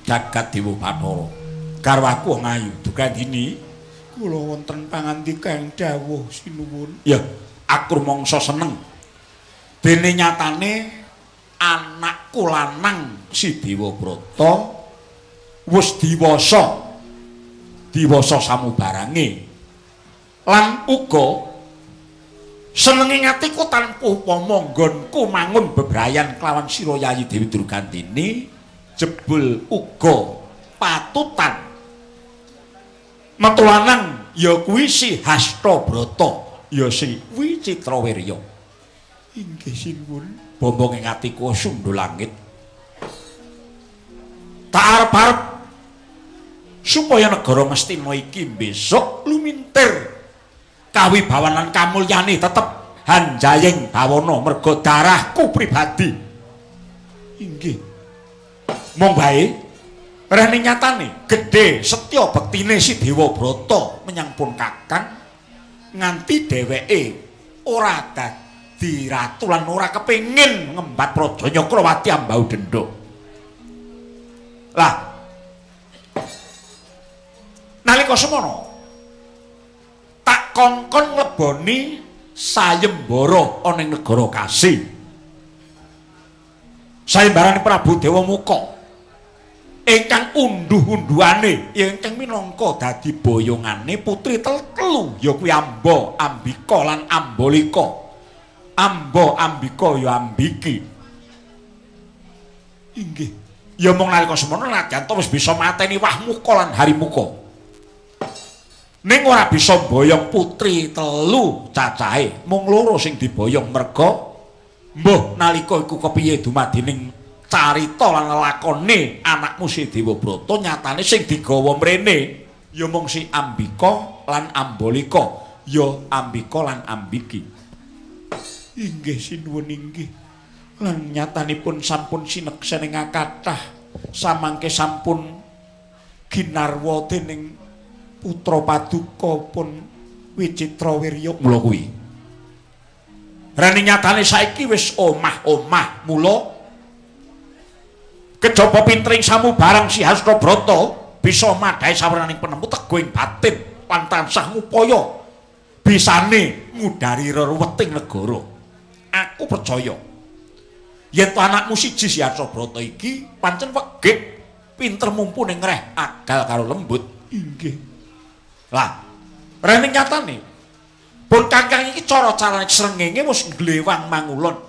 Jagat Dewa Bathara. Garwaku wong ayu Durgandini. Kula wonten pangandika dawuh sinuwun. Ya, aku rumangsa seneng. Dene nyatane anakku lanang si Dewabrata wis diwasa. Diwasa samubarange. Lan uga senenge atiku tanpa upama nggonku mangun bebrayan kelawan sira Yayi Dewi Durgandini jebul uga patutan metu lanang ya kuwi si Hastabrata ya si Wicitrawirya. Inggih sinuwun. Bombong ing atiku sundul langit. Tak arep-arep supaya negara Ngastina iki besok lumintir kawibawan lan kamulyane tetep hanjayeng bawana merga darahku pribadi. Inggih. Mung bae rene nyatane gedhe setya bektine si Dewabrata menyang pun kakang nganti dheweke ora dadi ratu lan ora kepengin ngembat Praja Nyakrawati ambau dendha. Lah nalika semono tak kongkon ngleboni sayembara ana ing negara Kasi. Sayembarane Prabu Dewa Muka ingkang unduh-unduhane ingkang minangka dadi boyongane putri telu ya kuwi Amba, Ambika lan Ambalika. Amba, Ambika ya Ambiki. Inggih. Ya mung nalika semono nadyan wis bisa mateni Wahmuka lan Harimuka. Ning ora bisa mboyong putri telu cacahe, mung loro sing diboyong merga mbuh nalika iku kepiye dumadining carita lan lelakone anakmu si Dewabrata nyatane sing digawa mrene ya mung si Ambika lan Ambalika, ya Ambika lan Ambiki. Inggih sinuwun inggih. Lan nyatanipun sampun sineksen ing kathah samangke sampun ginarwa dening putra paduka pun Wicitrawirya. Mula kuwi rene nyatane saiki wis omah-omah, mula kejaba pintering samubarang si Hastabrata bisa madhahi sawernaning penemu teguh ing batin lan tansah ngupaya bisane ngudari reruweting negara. Aku percaya yen to anakmu siji si Hastabrata iki pancen wegik pinter mumpuni ngreh agal karo lembut. Inggih. Lah rene nyatane pun kakang iki cara-carane srengenge wis nglewang mangulon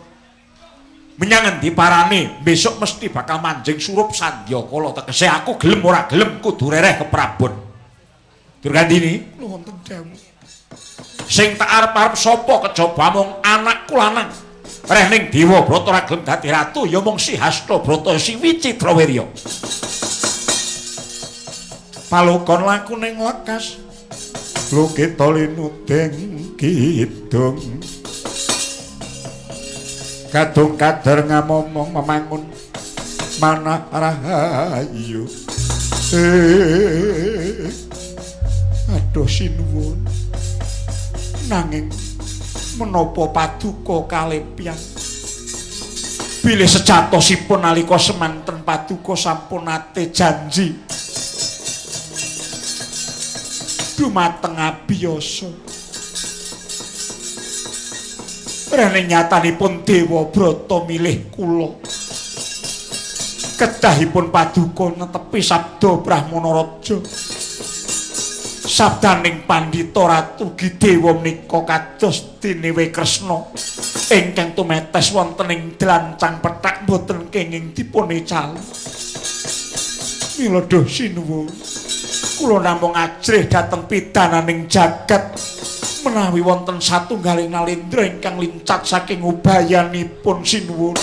menyang endi parane besok mesti bakal manjing surup sandyakala. Tegese aku gelem ora gelem kudu rereh ke Prabon. Durgandini, kula wonten dawuh. Sing tak arep-arep sapa kejaba mung anakku lanang. Reh ning Dewabrata ora gelem dadi ratu ya mung si Hastabrata si Wicitrawirya. Palukon lakune nglekas lukita linudeng kidung kadung kader ngamomong memangun manah rahayu. Aduh sinuwun, nanging menapa paduka kalepyan bilih sejatosipun nalika semanten paduka sampun nate janji dumateng abiyasa. Rene nyatanipun Dewabrata milih kula. Kedahipun paduka netepi sabda Brahmana Raja. Sabdaning Pandhita Ratu Gidewa menika kados dene Kresna ingkang tumetes wonten ing dlancang pethak boten kenging dipun ecali. Mila duh sinuwun, kula namung ajrih dhateng pidananing jagat menawi wonten satunggaling nalendra ingkang lincat saking ubayanipun sinuwun.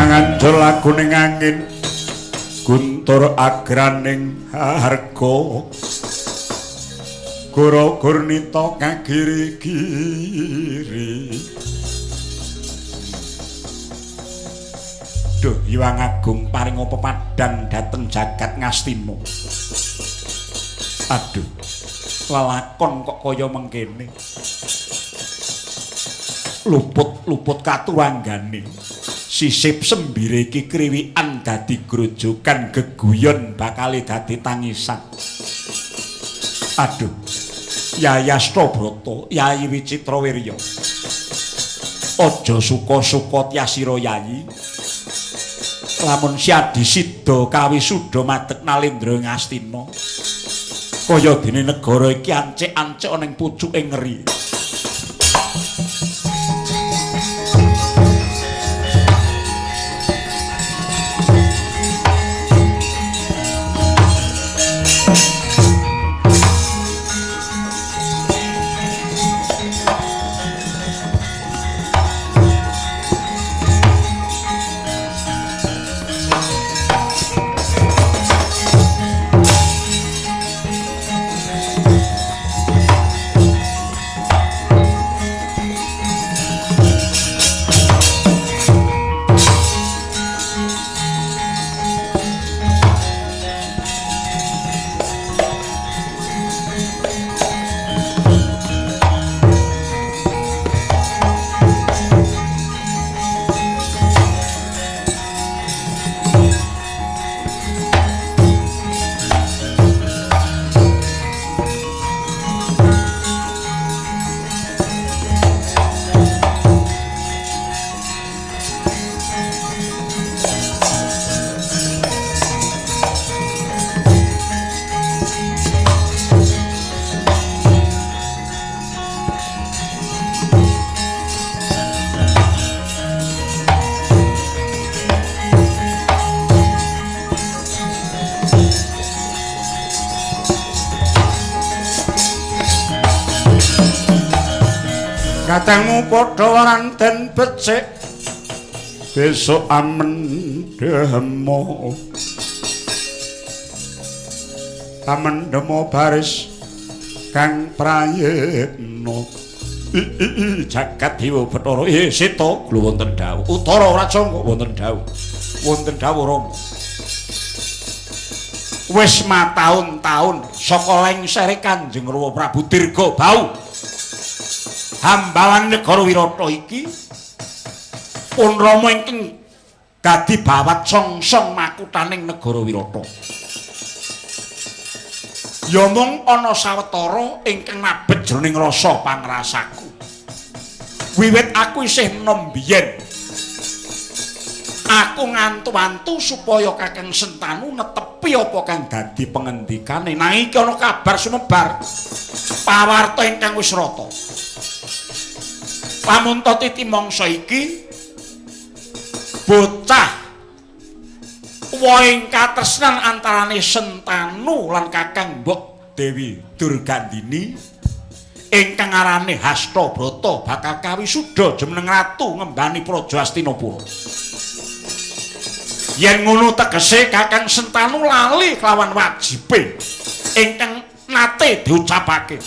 Manganjur laguning angin guntur agraning harga goro gurnita kagiri-giri. Duh Hyang Agung paringa pepadhan dhateng jagat Ngastina. Aduh, lelakon kok kaya mengkene. Luput-luput katuranggane. Sisip sembire iki kriwikan dadi grojogan geguyon bakale dadi tangisan. Aduh, Yayi Astabrata, Yayi Wicitrawirya. Aja suka-suka tyasira Yayi. Lamun siadi sida kawisuda madeg nalendra Ngastina. Kaya dene negara iki ancik-ancik ana ing pucuke ngeri. Katengmu padha waranten becik besok amendhemo amendhemo baris kang prayitna. Jagat Dewa Bathara seta kula wonten dawuh. Utara Rajangga wonten dawuh. Wonten dawuh Rama. Wis mataun-taun saka lengsere Kanjeng Rama Prabu Dirgabau. Hambalan negara Wirata iki pun Rama ingkang dadi bawat songsong makuthaning negara Wirata. Ya mung ana sawetara ingkang mabet jroning rasa pangrasaku. Wiwit aku isih enom biyen, aku ngantu-antu supaya Kakang Sentanu netepi apa kang dadi pengendikane. Nanging iki ana kabar sumebar pawarta ingkang wis rata. Pamunta titi mangsa iki bocah wohing katresnan antarane Sentanu lan Kakang Mbok Dewi Durgandini ingkang arane Hastabrata bakal kawisuda jumeneng ratu ngembani Praja Astinapura. Yen ngono tegese Kakang Sentanu lali kelawan wajibe ingkang nate diucapake.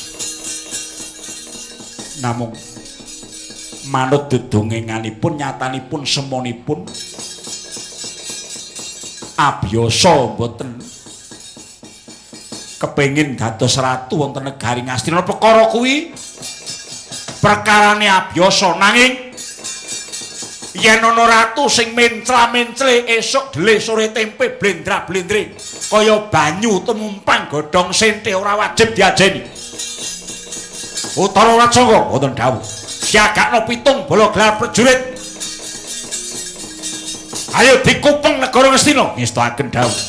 Namung manut dedongenganipun nyatanipun semonipun abiyasa mboten kepengin dados ratu wonten negari Ngastina. Perkara kuwi perkarane abiyasa, nanging yen ana ratu sing mencla-mencle esuk dele sore tempe blendra-blendre kaya banyu tumumpang godhong sente ora wajib diajeni. Utara Rajangga wonten dawuh. Siagakno 7 bala gelar prajurit. Ayo dikupeng negara Ngastina. Ngestakaken dawuh.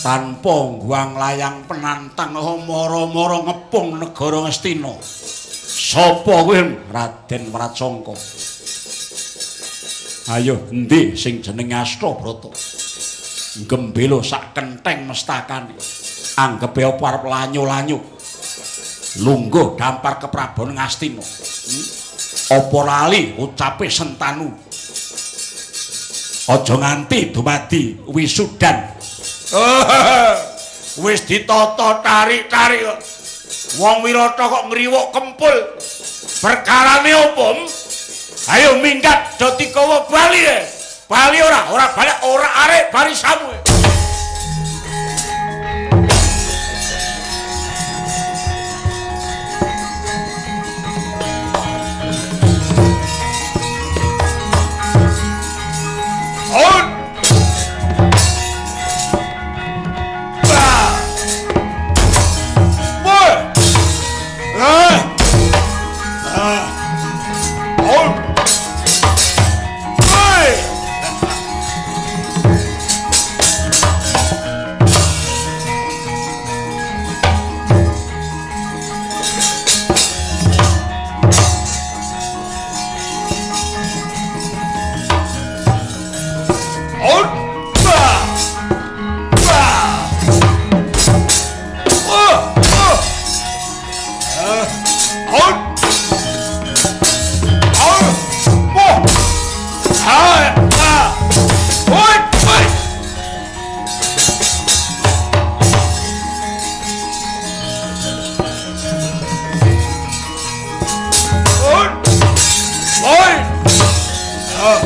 Tanpa ngguang layang penantang mara-mara ngepung negara Ngastina. Sapa kowe Raden Wratsangka? Ayo endi sing jenenge Astabrata? Gembelo sak kentheng mestakane. Anggepe apa arep lanyu-lanyu. Lungguh dampar keprabon Ngastina. Apa lali ucape Sentanu? Aja nganti dumadi wisudan. Wis ditata tarik-tarik kok. Wong Wirata kok ngriwuk kempul. Perkarane opo? Ayo minggat do dikawa bali. Bali ora, ora balik, ora arek barisamu. On. Ba. Woi. Eh. Ah. On. Woi. On. Ba. Ba. Oh. Oh. On. On. Wo. Ah. Ah. Oi. Oi. On. Oi. Ah.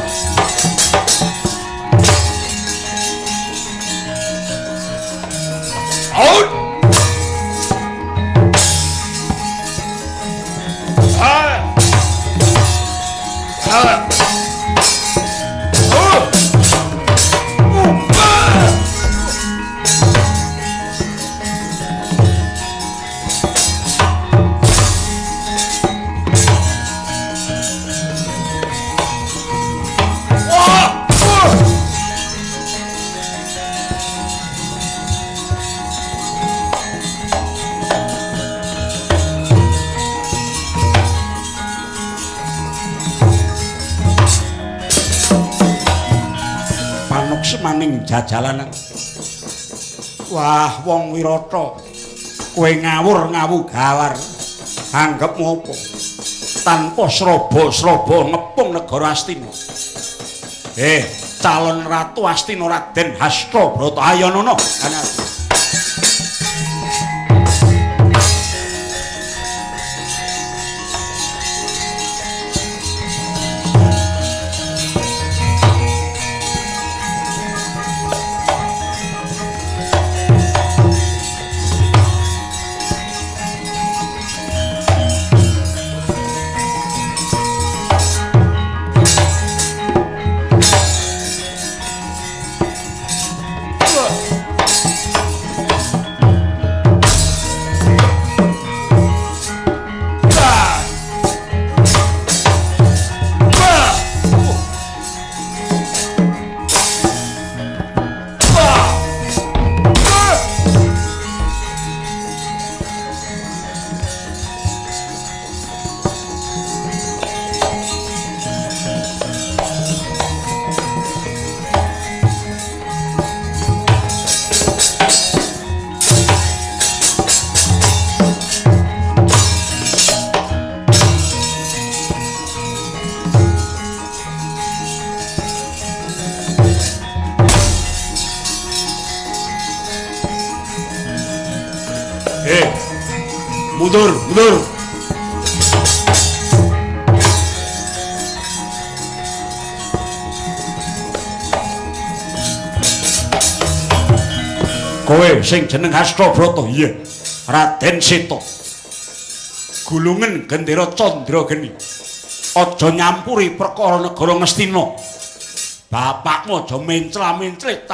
On. Ah. Ah. Oh. Ah. Wah. Oh. Panuksemaning jajalanan. Wah, wong Wirata, kowe ngawur ngawu gawar. Anggepmu apa? Tanpa sraba-sraba ngepung negara Astina. Calon ratu Astina Raden Hastabrata, ayo nono. Mundur, mundur. Kowe sing jeneng Hastabrata, iya. Raden Seta. Gulungen gendera Candra Geni. Aja nyampuri perkara negara Ngastina. Bapakmu aja mencla-menclit.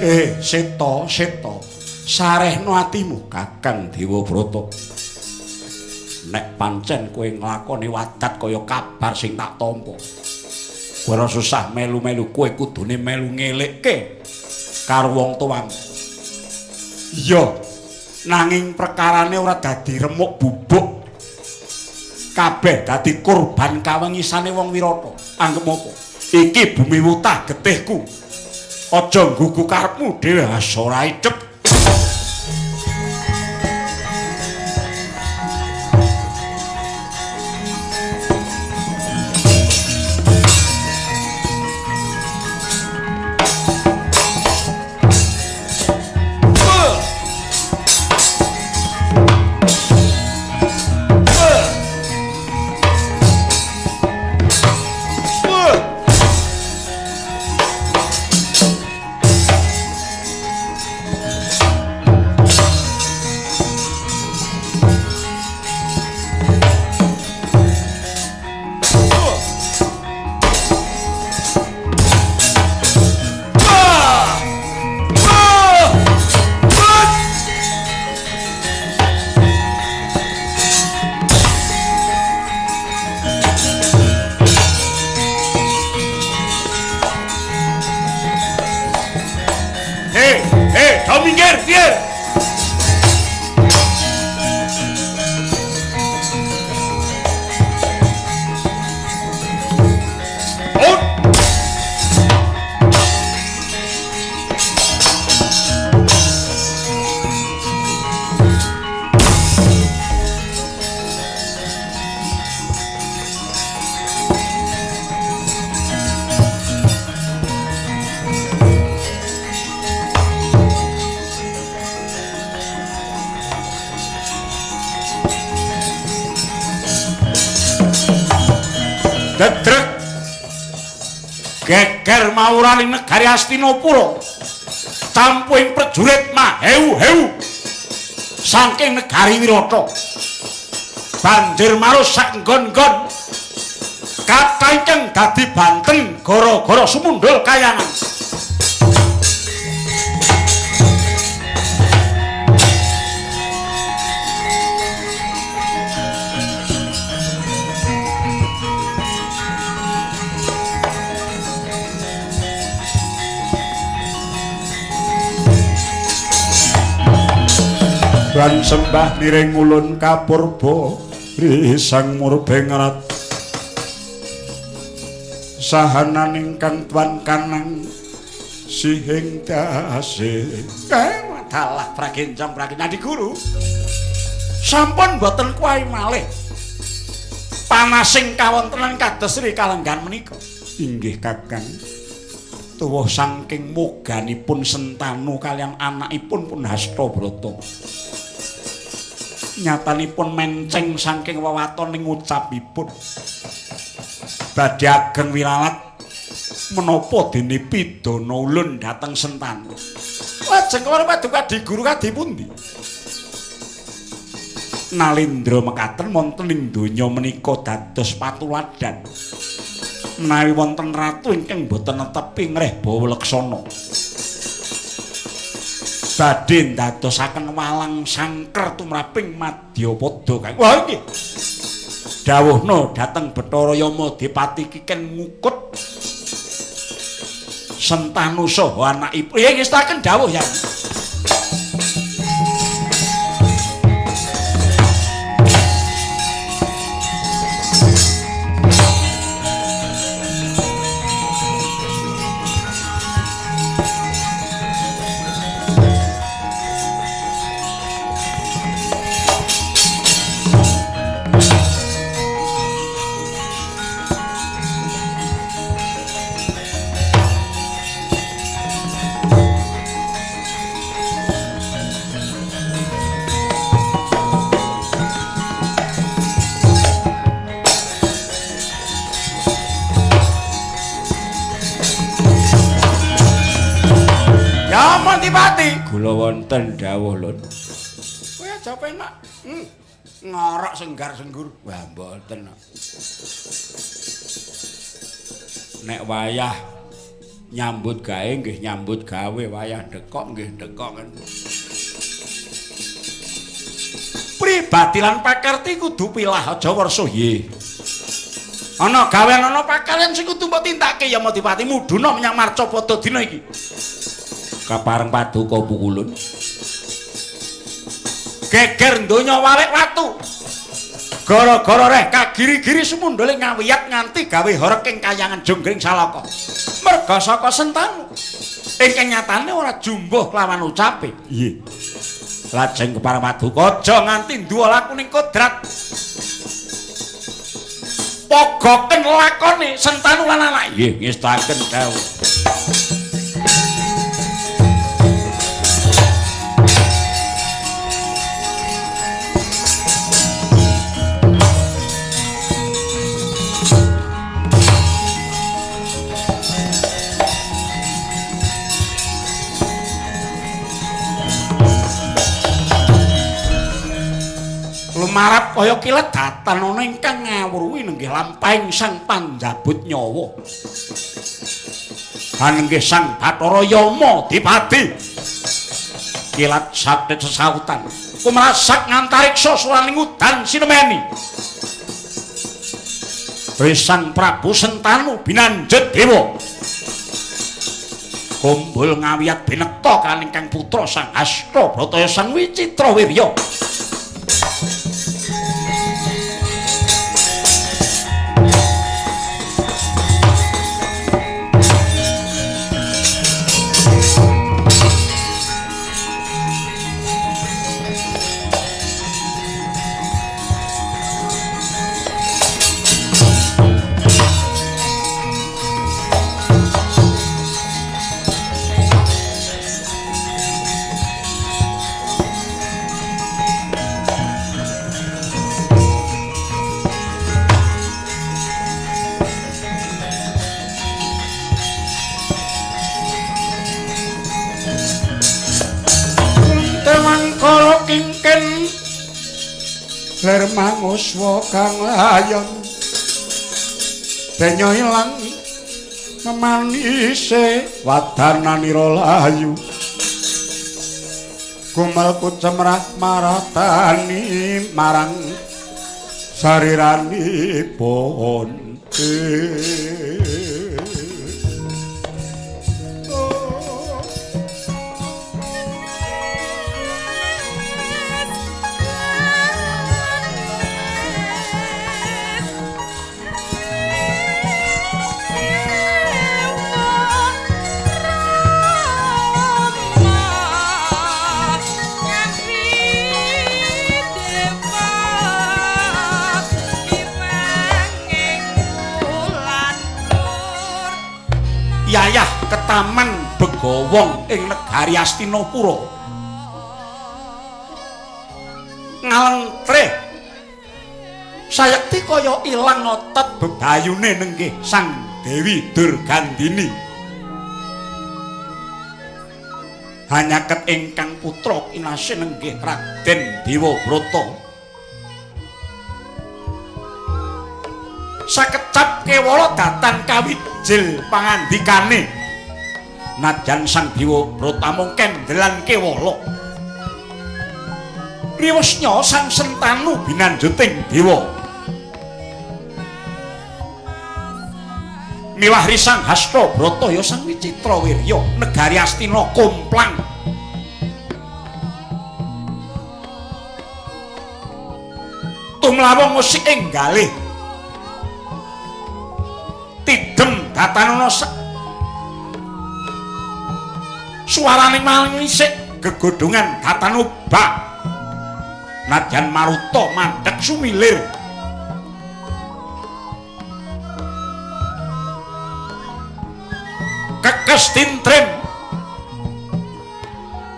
Seta, Seta, sarehno atimu Kakang Dewabrata. Nek pancen kowe nglakoni wadat kaya kabar sing tak tampa, kowe ora susah melu-melu, kowe kudune melu ngelekke karo wong tuamu. Iya, nanging perkarane ora dadi remuk bubuk. Kabeh dadi korban kawengisane wong Wirata. Anggep apa? Iki bumi wutah getihku. Aja nggugu karepmu dhewe, ora idep. Dedrek geger mawuraning negari Astinapura, campuhing prajurit mahewu-hewu saking negari Wirata. Banjir marus sak nggon-nggon, kathah ingkang dadi banten gara-gara sumundhul kayangan. Lan sembah niring ulun kapurba risang murbengrat sahanan ingkang tuan kanang sihing dase. Dalah pragenjong pragenadi guru sampun boten kuwai malih panasing kawontenan kados Sri Kalenggan menika. Inggih Kakang, tuwuh saking moganipun Sentanu kaliyan anakipun pun Hastabrata. Nyatanipun menceng saking wewaton ing ucapipun badhe ageng wilalat menapa dene pidana ulun dhateng Sentanu. Lajeng kawruh paduka di guru kadi pundi? Nalindra mekaten wonten ing donya menika dados patuladan menawi wonten ratu ingkang boten netepi ngreh bawa leksana badhe ndadosaken walang sangker tumraping madyapada. Kang wah nggih dawuhna dhateng Bathara Yama Dipati kiken ngukut Sentanu saha anakipun. Ya ngestaken dawuh ya. Kula wonten dawuh lun. Kowe aja penak. Ngorok senggar-senggur. Wah mboten. Nek wayah Nyambut gawe nggih nyambut gawe, wayah dekok nggih dekok kan. Pribadi lan pakarti kudu pilah aja wersuh nggih. Ana gawean ana pakaryan sing kudu mbok tindakake ya Madipati mudhuna menyang Marcapada dina iki. Kapareng paduka pukulun. Geger donya walik watu. Gara-gara reh kagiri-giri sumundhule ngawiyat nganti gawe horeg ing kayangan Jonggring Salaka. Merga saka Sentanu ingkang nyatane ora jumbuh lawan ucape. Nggih. Lajeng kepareng paduka aja nganti nduwa lakuning kodrat. Pogoken lakone Sentanu lan anake. Nggih, ngestaken dawuh. Lumarap kaya kilat datan ana ingkang ngawruhi nenggih lampahing Sang Panjabut nyawa. Hanenggih Sang Bathara Yama Dipati. Kilat satet sesautan kumrasak ngantariksa suraning udan sinemeni. Sang Prabu Sentanu binanjut dewa. Kumbul ngawiyat binekta kan ingkang putra Sang Hastabrata Sang Wicitrawirya. Ler manguswa kang layon denyo ilang memanise wadananira layu gumel kucemrah maratani marang sariranipun. Yayah ketaman Begawong ing negari Astinapura. Ngalentreh sayekti kaya ilang otot bebayune nenggih Sang Dewi Durgandini. Hanyaket ingkang putra kinasih nenggih Raden Dewabrata. Sakecap kewala datan kawijil pangandikane. Najan Sang Dewabrata mung kendelan kewala. Riwesnya Sang Sentanu binanjuting dewa. Miwah Sang Hastabrata ya Sang Wicitrawirya negari Astina komplang. Tumlawang musik ing galih. Tidem datanana suarane mangisik gegodhongan datan obah. Nadyan maruta mandheg sumilir. Kekes tintrim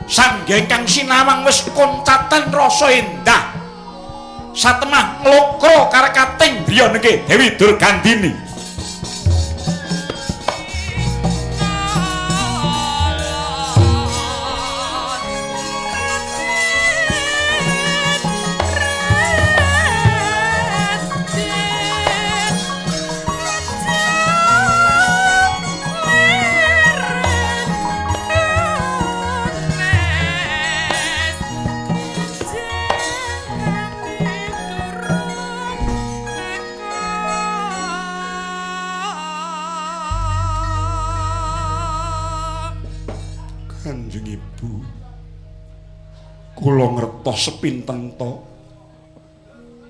sanggih kang sinawang wis koncatan rasa endah. Satemah nglokro karekating griya nggih Dewi Durgandini. Kanjeng Ibu, kula ngertos sepinten to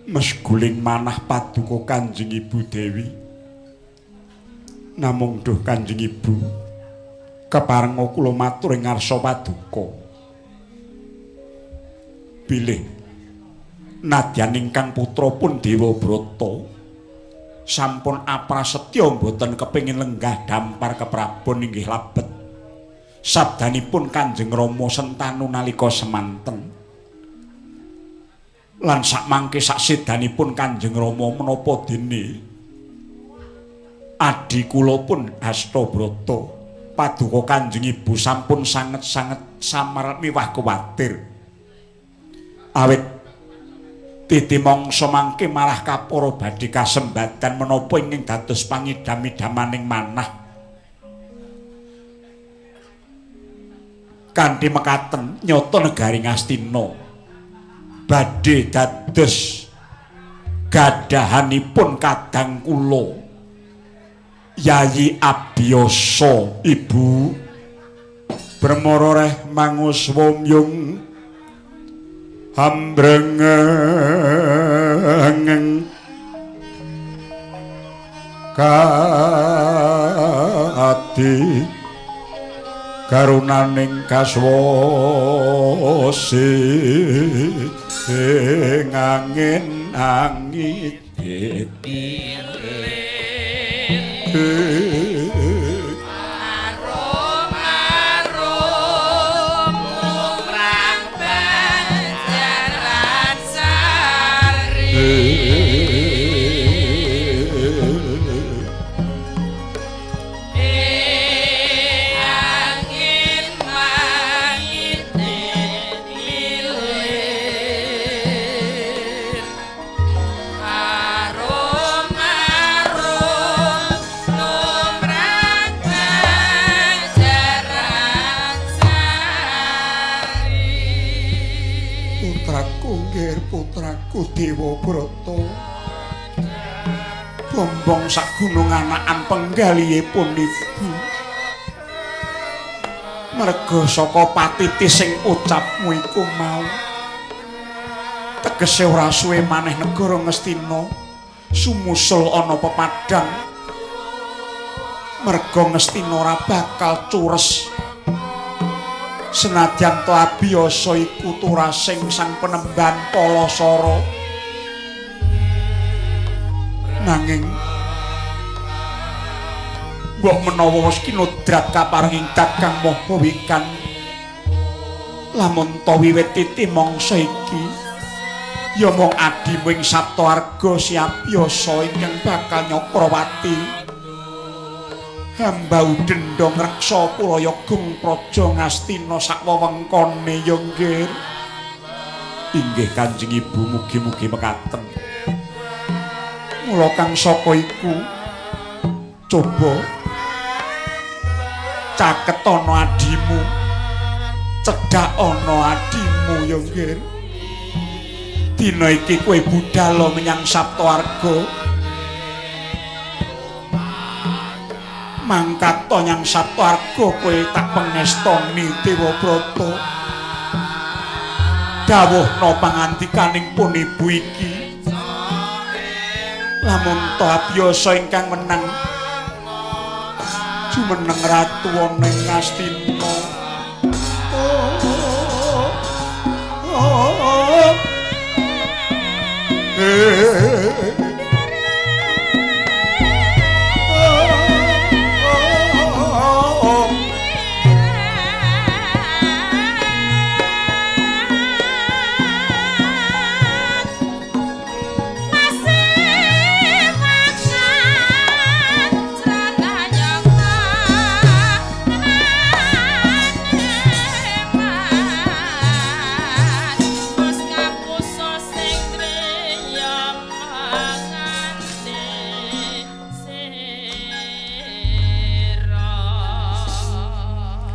mesguling manah paduka Kanjeng Ibu Dewi. Namung duh Kanjeng Ibu, keparenga kula matur ing ngarsa paduka. Bilih nadyan ingkang putra pun Dewabrata sampun aprasetya mboten kepengin lenggah dampar keprabon inggih labet sabdanipun Kanjeng Rama Sentanu nalika semanten. Lan sakmangke saksedanipun Kanjeng Rama menapa dene adhi kula pun Hastabrata paduka Kanjeng Ibu sampun sanget-sanget samar miwah kuwatir. Awit titi mangsa mangke malah kapara badhe kasembadan menapa ingkang dados pangidam-idamaning manah. Kanthi mekaten nyata negari Ngastina badhe dados gadahanipun kadang kula Yayi Abiyasa. Ibu Bremara reh manguswamyung hambrengeng kadi karunaning kaswasi ing angin angit. Putraku Dewabrata, bombong sak gunung anakan penggalihipun ibu. Merga saka patiti sing ucapmu iku mau, tegese ora suwe maneh negara Ngastina sumusul ana pepadang. Merga Ngastina ora bakal cures. Senadyan to abiyasa iku turasing sang penemban Palasara. Nanging mbok menawa wis kinodrat kaparenging Kakang Maha Wikan, lamun ta wiwit titi mangsa iki ya mung adimu ing Saptaarga si Abiyasa ingkang bakal nyakrawati. Hamba udendha ngreksa Pulayagung Praja Ngastina sak wewengkone ya nggih. Inggih Kanjeng Ibu, mugi-mugi mekaten. Mula kang saka iku coba caket ana adimu, cedhak ana adimu ya nggih. Dina iki kowe budal menyang Saptaarga. Mangkat nyang Saptaarga kowe tak pengestoni Dewabrata. Dawuhna pangandikaning pun ibu iki. Lamun to abiyasa ingkang menang jumeneng ratu ana ing Ngastina.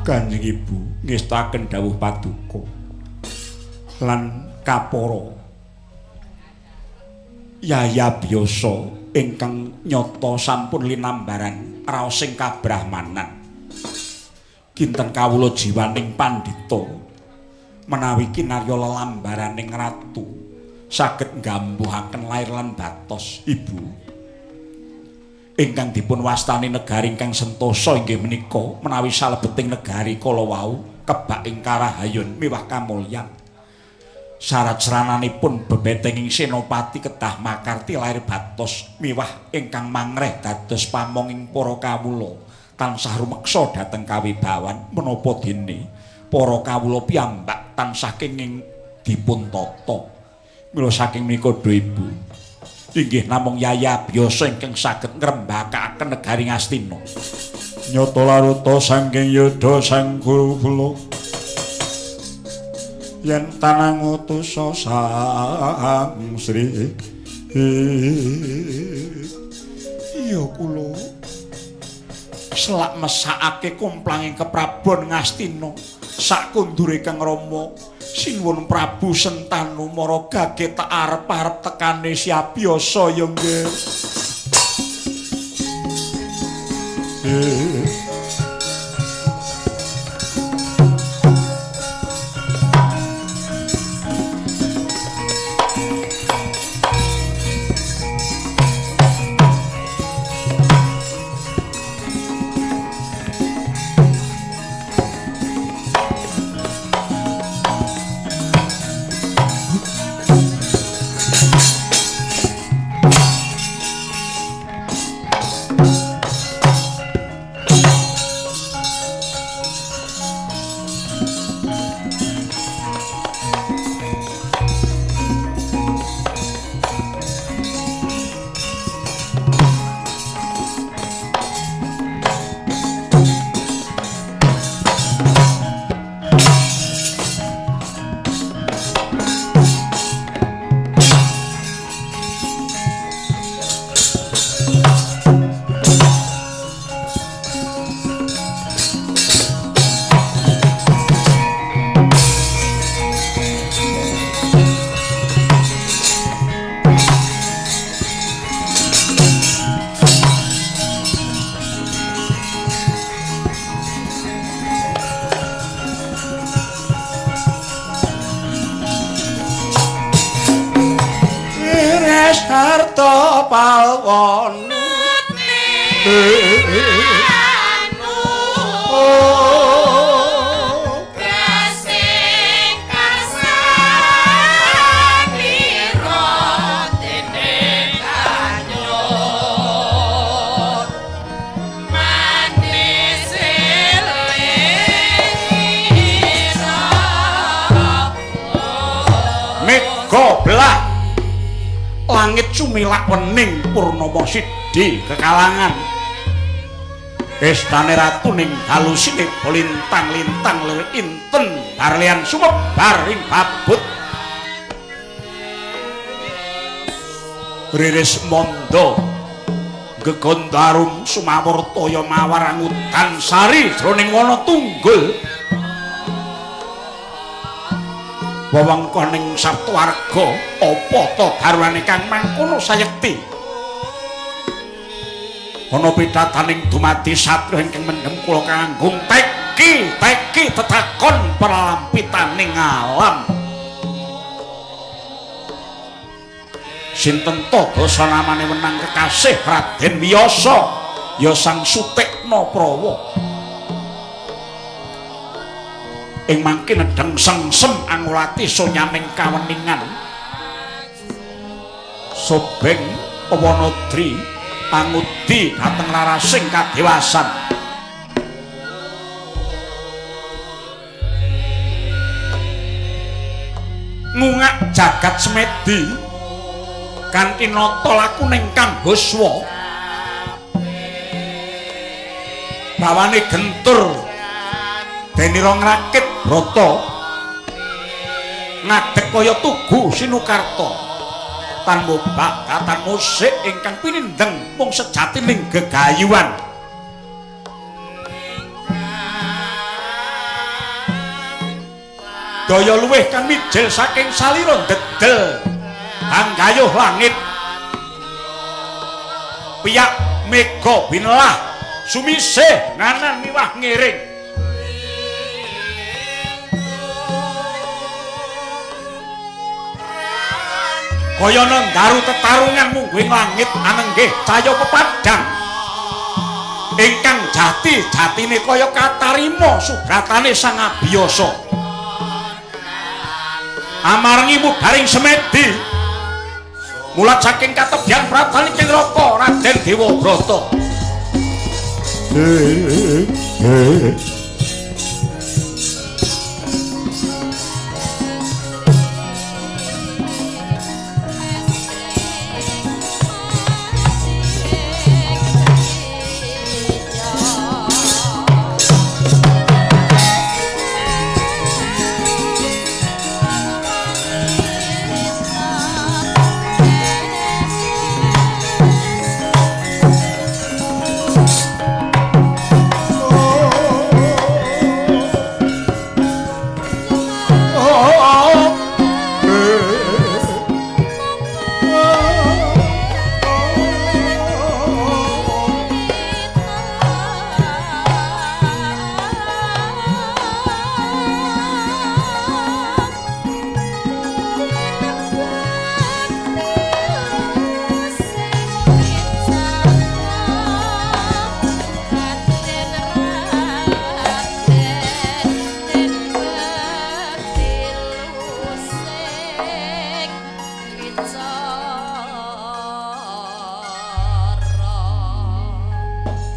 Kanjeng Ibu ngestaken dawuh paduka lan kapara Yaya Biyasa ingkang nyata sampun linambaran raosing kabrahmanan. Kinten kawula jiwaning pandhita menawi kinarya lelambaraning ratu saged nggambuhaken lair lan batos ibu. Ingkang dipun wastani negari ingkang sentosa inggih menika menawi salebeting negari kala wau kebak ing karahayun miwah kamulyan. Syarat srananipun bebetenging senopati kedah makarti lair batos miwah ingkang mangreh dados pamonging para kawula tansah rumeksa dhateng kawibawan menapa dene para kawula piyambak tansah kenging dipun tata. Mila saking menika do ibu inggih namung yaya biyasa ingkang saged ngrembakakaken negari Ngastina. Nyata laruta saking yudha sang guru kula yen tanang utusa sang Sri. Iya kula selak mesakake komplanging keprabon Ngastina sakundure Kang Rama sinuwun Prabu Sentanu mara gage tak arep-arep tekane siabiyasa ya nggih. Harta palwon mega belah langit sumilak wening purnama sidhi kekalangan pestane ratu ning dalusine lintang-lintang lir inten barlian sumebar ing babut riris mondo gegondarum sumawur toya mawar angutan sari jroning wana tunggul wewengkoning Saptawarga apa ta garwane kang mangkono sayekti ana pidhataning dumadi satriya ingkang mendhem kula kanggung teki teki tetakon pralampitaning alam sinten ta dasa namane wenang kekasih Raden Wiyasa ya Sang Sutikna Prawa ing mangke nedheng sengsem angulati sonyaning kaweningan sobeng Wanadri pangudi dhateng rarasing kadewasan ngungak jagat semedi kanthi nata lakuning Kang Huswa bawane gentur denira ngrakit brata ngadeg kaya tugu sinukarta tanpa bakatan musik ingkang pinindeng mung sejatining gegayuhan daya luwih kang mijil saking salira ndedel hanggayuh langit piyak mega binelah sumisih nganan miwah ngiring. Bayana ndaru tetarungan mungguing langit anenggih cahya pepadhang. Ingkang jati jatine kaya katarima subratane Sang Abiyasa. Amargi mubaring semedi mulat saking katebyan pratan ing neraka Raden Dewabrata.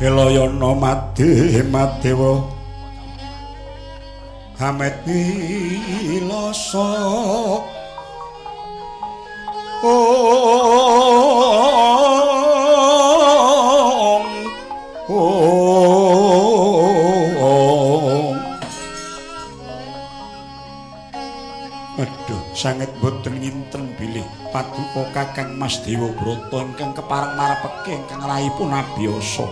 Eloyana madhe madewa hamet pilasa ong ong. Aduh, sanget boten nginten bilih paduka Kakang Mas Dewabrata ingkang kepareng marapeke ingkang rahipun abiyasa.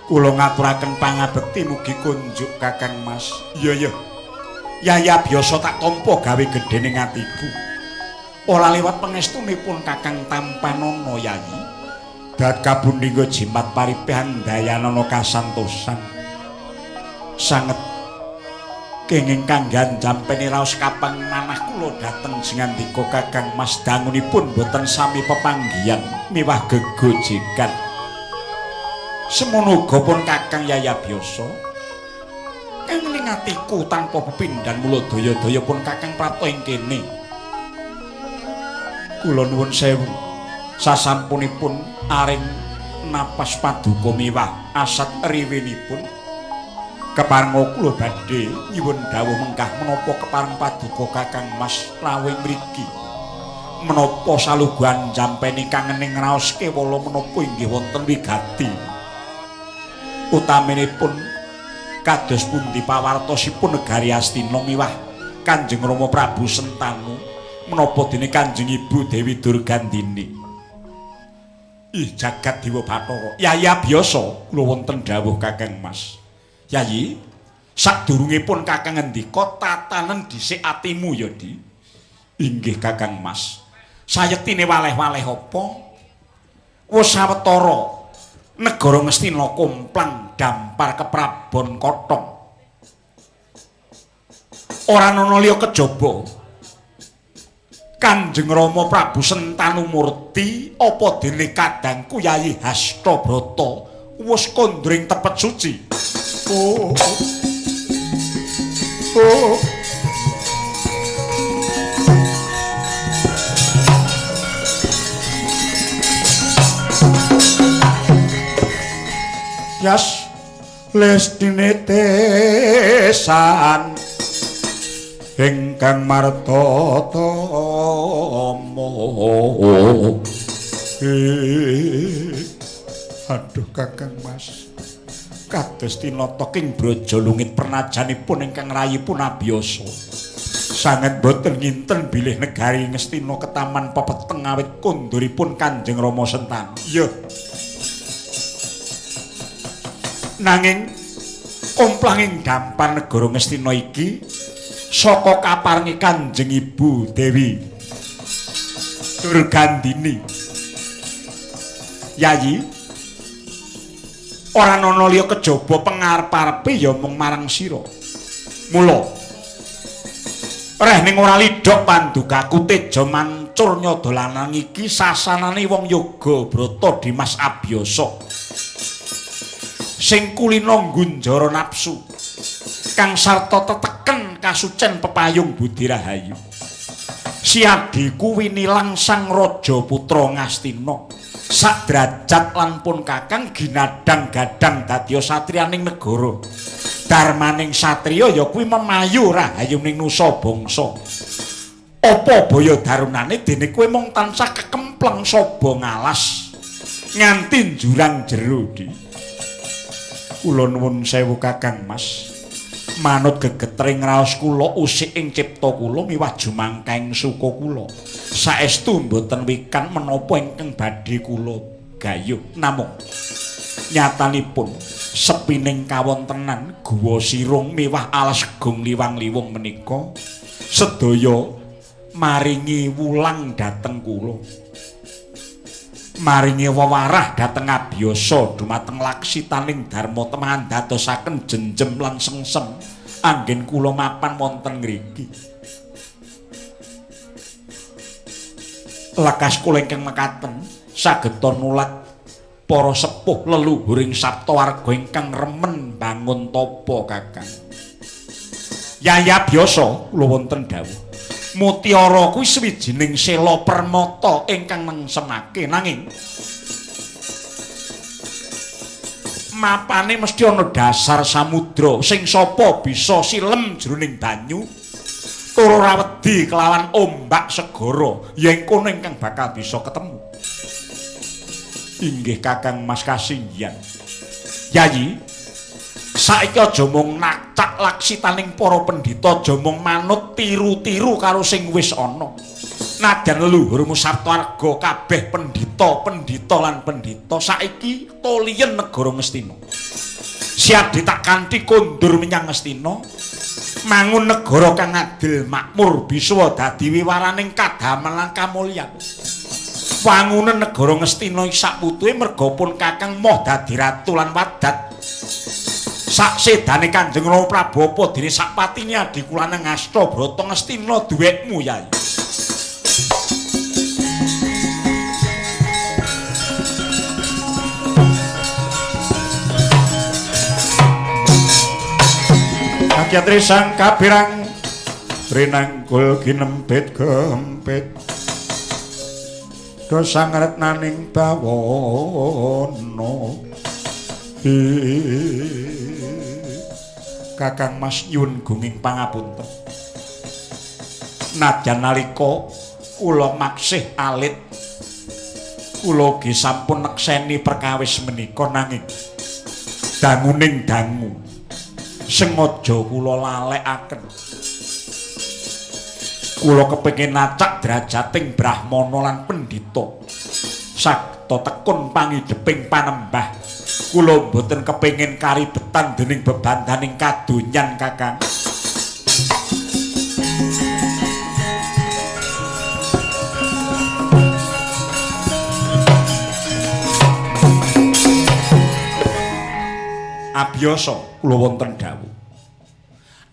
Kula ngaturaken pangabekti mugi kunjuk Kakang Mas. Iya iya. Yaya biasa tak tampa gawe gedhe ning atiku. Ora liwat pangestunipun Kakang tampanana Yayi. Dat kabundingga jimat paripehan dayanana kasantosan. Sanget kenging kanggan jampene raos kapang manah kula dhateng singandika Kakang Mas dangunipun boten sami pepanggihan miwah gegojegan. Semono uga pun Kakang Yaya biasa kang ning atiku tanpa pepindhan mula daya-daya pun Kakang prapta ing kene. Kula nuwun sewu sasampunipun aring napas paduka miwah asat riwinipun keparenga kula badhe nyuwun dawuh mengkah menapa kepareng paduka Kakang Mas rawuh mriki. Menapa saluguhan jampeni kangening raos kewala menapa inggih wonten wigati. Utaminipun kados pundi pawartosipun negari Astina miwah Kanjeng Rama Prabu Sentanu menapa dene Kanjeng Ibu Dewi Durgandini. Ih jagat Dewa Bathara. Yayi biasa kula wonten dawuh Kakang Mas. Yayi, sadurungipun Kakang ngendika tatanen dhisik atimu ya, Di. Inggih Kakang Mas. Sayektine waleh-waleh apa? Wis sawetara negara Ngastina komplang dampar keprabon kotong. Ora ana liya kejaba Kanjeng Rama Prabu Sentanu Murti apa dene kadangku Yayi Hastabrata wis kondring tepet suci. Oh. Oh. Yas lestine tesan ingkang martatama. Aduh Kakang Mas, kados tinata king Braja Lungit pernajanipun ingkang rayipun abiyasa sanget boten nginten bilih negari Ngastina ketaman pepeteng awit konduripun Kanjeng Rama Sentanu. Iya. Nanging komplanging dampar negara Ngastina iki saka kaparengi Kanjeng Ibu Dewi Durgandini. Yayi, ora ana liya kejaba pengarep-arepe ya mung marang sira. Mula reh ning ora lidhok pandukaku teja manca kencur nyada lanang iki sasanane wong yoga brata Dimas Abyasa. Sing kulina nggunjara nafsu kang sarta teteken kasucen pepayung budi rahayu. Siadiku winilang sang raja putra Ngastina. Sak derajat lan pun kakang ginadang gadang dadya satriyaning negara. Darmaning satriya ya kuwi memayu rahayuning nusa bangsa. Apa baya darunane dene kowe mung tansah kekempleng saba ngalas nganti jurang jero di. Kula nuwun sewu Kakang Mas. Manut gegetring raos kula usik ing cipta kula miwah jumangkaing suka kula. Saestu mboten wikan menapa ingkang badhe kula gayuh namung nyatanipun sepining kawontenan Guwa Sirung miwah alas Gong Liwang-liwung menika sedaya maringi wulang dhateng kula. Maringi wewarah dhateng abiyasa dumateng laksitaning dharma temahan dadosaken jenjem lan sengsem anggen kula mapan wonten ngriki. Lekas kula ingkang mekaten sageta nulat para sepuh leluhuring saptawarga ingkang remen bangun tapa Kakang. Yaya biasa kula wonten dawuh. Mutiara kuwi sawijining sela permata ingkang nengsemake nanging mapane mesti ana dasar samudra sing sapa bisa silem jroning banyu tur ora wedi kelawan ombak segara yen kono ingkang bakal bisa ketemu. Inggih Kakang Mas kasinggihan. Yayi, saiki aja mung nacak laksitaning para pendhita, aja mung manut tiru-tiru karo sing wis ana. Nadyan leluhurmu Saptawarga kabeh pendhita, pendhita lan pendhita saiki toliyen negara Ngastina. Siadi tak kanthi kondur menyang Ngastina, mangun negara kang adil makmur bisa dadi wiwaraning kadamelan lan kamulyan. Wangunan negara Ngastina sak putuhe merga pun Kakang moh dadi ratu lan wadat. Sak sedane Kanjeng Rama Prabu apa dene sak patine adhiku lanang Asta Brata Ngastina duwekmu Yai. Kakyatri sang kapirang rinangkul ginempit gempit dosa ngretnaning bawana. Kakang Mas nyuwun gunging pangapunten. Nadyan nalika kula maksih alit kula ugi sampun nekseni perkawis menika nanging danguning dangu sengaja kula lalekaken. Kula kepengin nacak derajating brahmana lan pendhita sagta tekun pangideping panembah. Kula mboten kepengin karibetan dening bebandaning kadonyan Kakang. Abiyasa kula wonten dawuh.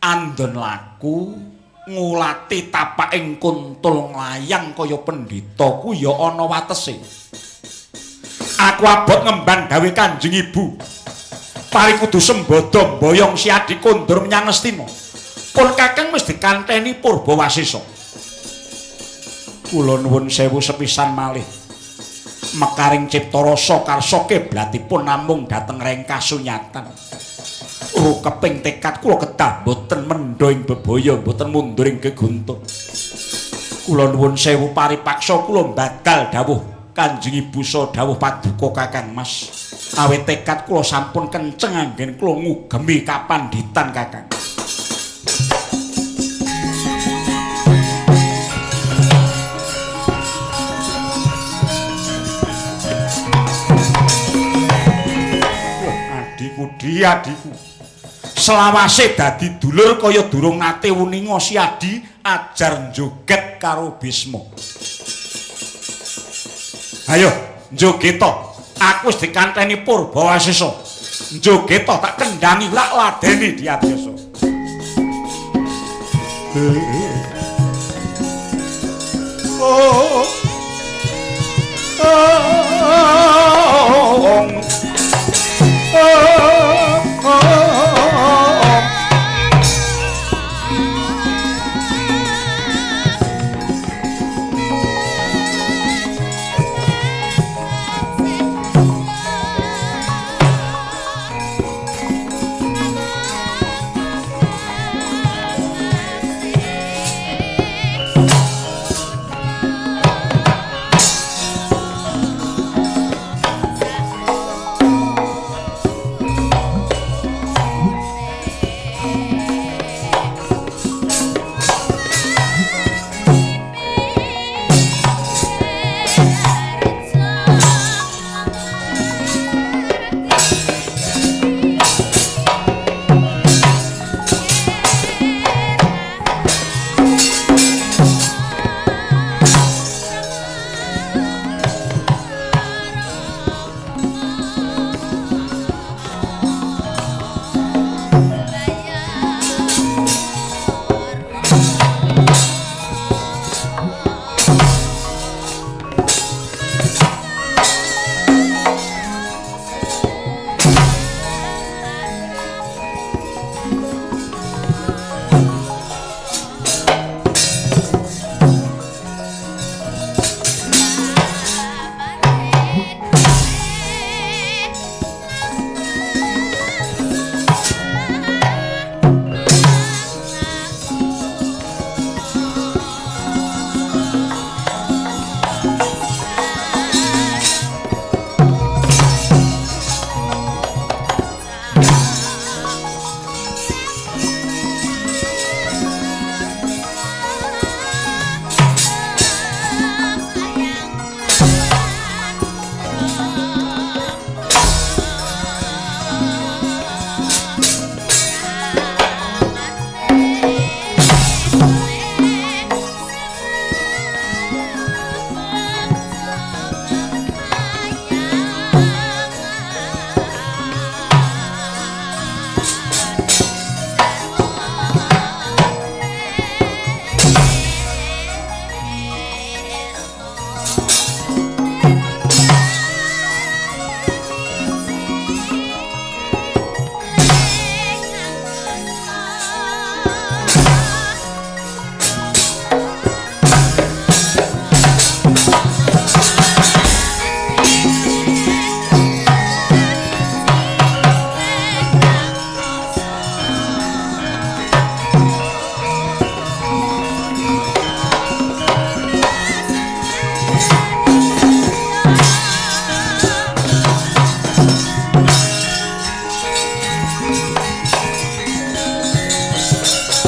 Andon laku ngulati tapaking kuntul nglayang kaya pendhita ku ya ana watese. Aku abot ngemban dawuh Kanjeng Ibu. Pari kudu sembada mboyong Siadi kondur menyang Ngastina. Pun Kakang wis dikanteni Purbawasesa. Kula nuwun sewu sepisan malih. Mekaring cipta rasa karsa kiblatipun namung dhateng reng kasunyatan. Rukeping tekad kula kedah mboten mendha ing bebaya, mboten mundur ing geguntur. Kula nuwun sewu paripaksa kula mbadal dawuh Kanjeng Ibu sa dawuh paduka Kakang Mas. Awit tekad kula sampun kenceng anggen kula ngugemi kapandhitan Kakang. Wah, adhiku di adhiku. Selawase dadi dulur kaya durung nate wuninga Siadi ajar njoget karo Bisma. Ayo njogeta, aku wis dikanteni Purbawasesa. Njogeta tak kendhangi lak ladeni Diabyasa. Oh.